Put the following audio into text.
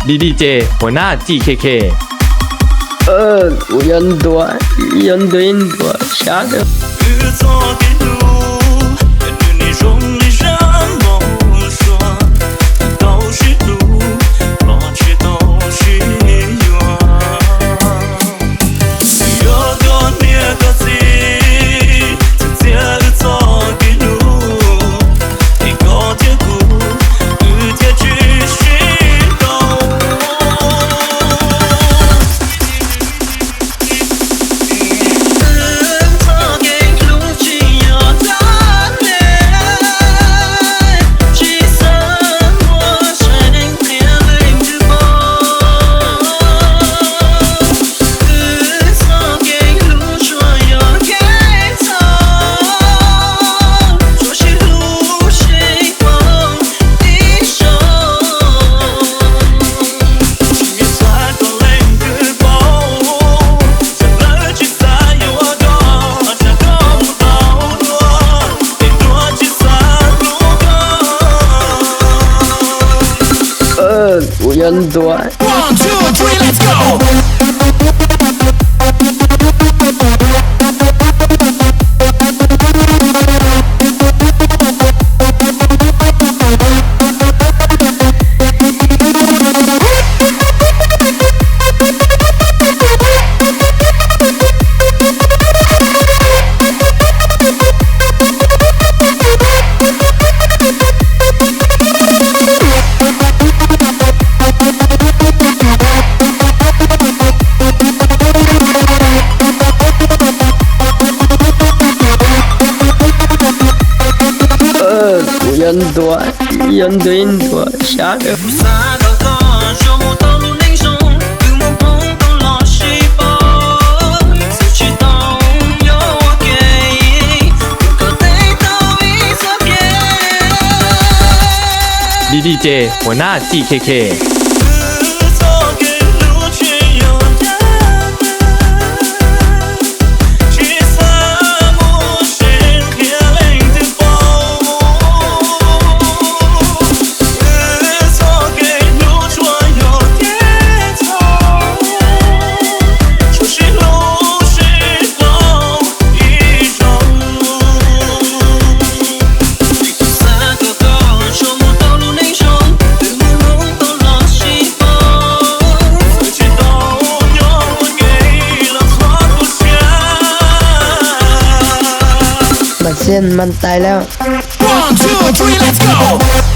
D J ces huas nab txij khe khe. Kuv yuav ntuas, yuav ntuas ib ntuas sab. Kuv yuav ntuas. Kuv yuav ntuas, yuav ntuas ib ntuas sab. D J ces huas nab txij khe khe. Mas xiab mas tais lawm. One, two, three, let's go!